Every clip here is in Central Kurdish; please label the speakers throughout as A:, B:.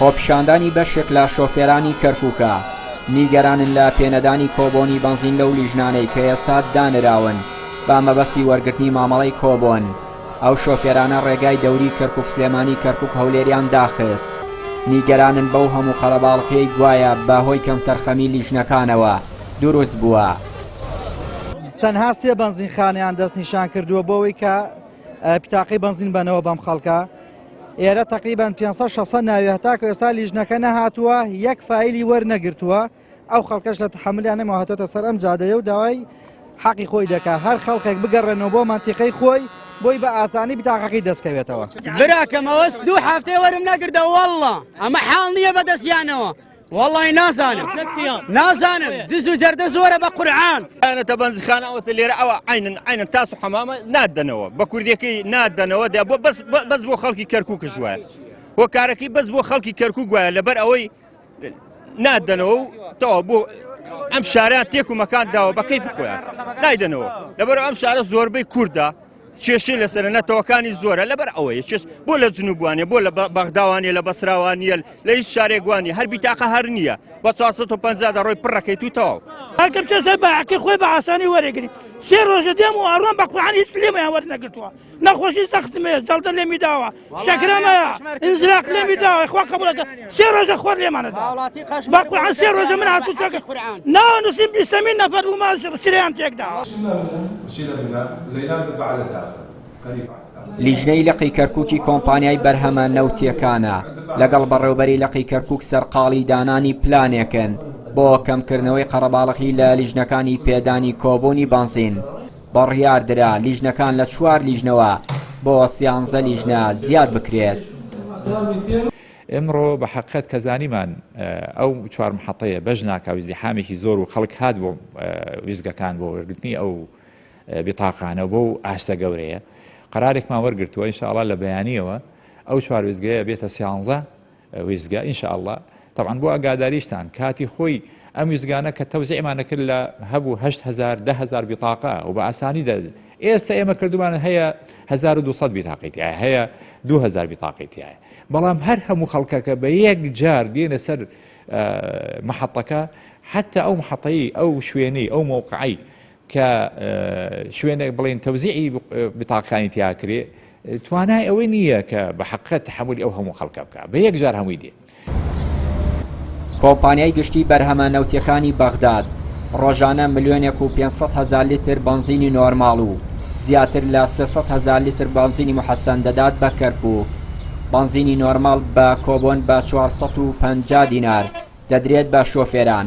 A: خۆپیشاندانی بەشێک لە شۆفێرانی کەرکوکە نیگەرانن لە پێنەدانی کۆبۆنی بەنزین لەو لیژنانەی کە ئێستا دانراون بە مەبەستی وەرگرتنی مامەڵەی کۆبۆن. ئەو شۆفێرانە ڕێگای دەوری کەرکوک سلێمانی کەرکوک هەولێریان داخست، نیگەرانن بەو هەموو قەرەباڵغیەی گوایە بە هۆی کەمتەرخەمی لیژنەکانەوە دروست بووە.
B: تەنها سێ بەنزینخانەیان دەستنیشان کردووە بۆ ئەوەی کە پیتاقەی بەنزین بەنەوە بەم خەڵکە. ئێرە تەقریبەن 500 600 ناوی هەتاکو ئێستا لیژنەکە نەهاتووە یەک فایلی وەرنەگرتووە. ئەو خەڵکەش لە تەحەمولیان نەماوە هاتۆتە سەر ئەم جادەیە و داوای حەقی خۆی دەکا هەر خەڵکێک بگەڕێنەوە بۆ مەنتیقەی خۆی بۆی بە ئاسانی بتاقەکەی دەستکەوێتەوە.
C: براکەم ئەوە دوو هەفتەیە وەرم نەگردەوە واللە ئەمە حاڵ نییە بەدەستیانەوە واللەی نازانم نازانم دز و جەردە زۆرە بە قورعان.
D: ئەنەتە بەنزیخانە ئەوەتە لێرە ئەوە عینن عینن تاس و حەمامە نادەنەوە بە کوردیەکەی نادەنەوە دە بۆ بەس بەس بۆ خەڵکی کەرکووکش وایە هۆکارەکەی بەس بۆ خەڵکی کەرکووک وایە لەبەر ئەوەی نادەنەوە و تەواو بۆ ئەم شارە تێک و مەکان داوە بە کەیفی خۆیان نایدەنەوە لەبەر ئەم شارە زۆربەی کووردە کێشەی لەسەر نەتەوەکانی زۆرە لەبەر ئەوەیە چێش بۆ لە جنوبوانێ بۆ لە بەغداوانێ لە بەسراوانیە لە هیچ شارێکوانی هەر بیتاقە هەر نییە بە 450 دەڕۆی پڕەکەیت و تەواو.
E: هەرکەم چێشە بە حەقی خۆی بە ئاسانی وەرەگری سێ ڕۆژە دێم و ئەڕۆم بە قورعان هیچ لێمیان وەرنەگرتووە نەخۆشی سەختم هەیە جەڵدە لێمی داوە شەکرەم هەیە ئینزلاق لێمی داوە خوا قبوڵەکە سێ ڕۆژە خۆر لێمانە بە قورعان سێ ڕۆژە من هاتوو چەکە ناوە نووسیم بیستەمین نەفەر بوومە سریان تێکداوە.
A: لیژنەی لقی کەرکوکی کۆمپانیای بەرهەمە نەوتییەکانە لەگەڵ بەڕێوبەری لقی کەرکوک سەرقاڵی دانانی پلانێکن بۆ کەمکردنەوەی قەرەباڵغی لە لیژنەکانی پێدانی کۆبوونی بەنزین. بڕیاردرا لیژنەکان لە چوار لیژنەوە بۆ سیانزە لیژنە زیاد بکرێت.
F: ئمڕۆ بە حەقیقەت کە زانیمان ئەو چوار محەتەیە بەش ناکا و ئیزدیحامێکی زۆر و خەڵک هات بۆ ویستگەکان بۆ وەرگرتنی ئەو بیتاقانە و بەو ئاستە گەورەیە قەرارێکمان وەرگرتووە ان شاء اللە لە بەیانیەوە ئەو چوار ویستگەیە بێتە سیانزە ویستگە ان شاء اللە تەبعەن بۆ ئاگاداریشتان کاتی خۆی ئەم ویستگانە کە تەوزیعمان نەکرد لە هەبوو 8000 10000 بیتاقە و بە ئاسانی دە ئێستا ئێمە کردومان هەیە 1200 بیتاقی تایە هەیە 2000 بیتاقی تایە بەڵام هەر هەموو خەڵکەکە بە یەک جار دێنە سەر محەتەکە حتا ئەو محەتەی ئەو شوێنەی ئەو مەوقعی کە شوێنێک بڵێن تەوزیعی بتاقەکانی تیا کرێ توانای ئەوەی نییە کە بە حەقیقەت تەحەمولی ئەو هەموو خەڵکە بکا بە یەک جار هەمووی دێ.
A: کۆمپانیای گشتی بەرهەمە نەوتیەکانی بەغداد ڕۆژانە ملیۆنێک و 500 هەزار لیتر بەنزینی نۆرماڵ و زیاتر لە 300 هەزار لیتر بەنزینی موحەسەن دەدات بە کەرکوک. بەنزینی نۆرماڵ بە کۆبۆن بە 450 دینار دەدرێت بە شۆفێران.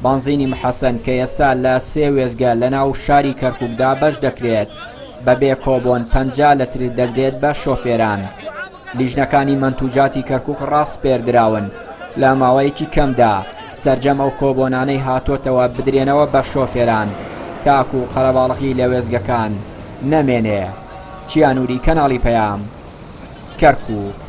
A: بەنزینی محەسەن کە ئێستا لە سێ وێستگە لەناو شاری کەرکوکدا بەش دەکرێت، بەبێ کۆبۆن 50 لتر دەدرێت بە شۆفێران. لیژنەکانی مەنتوجاتی کەرکوک ڕاسپێردراون لە ماوەیەکی کەمدا سەرجەم ئەو کۆبۆنانەی هاتۆتەوە بدرێنەوە بە شۆفێران تاکو قەرەباڵغی لە وێستگەکان نەمێنێ. چیا نوری، کەناڵی پەیام، کەرکوک.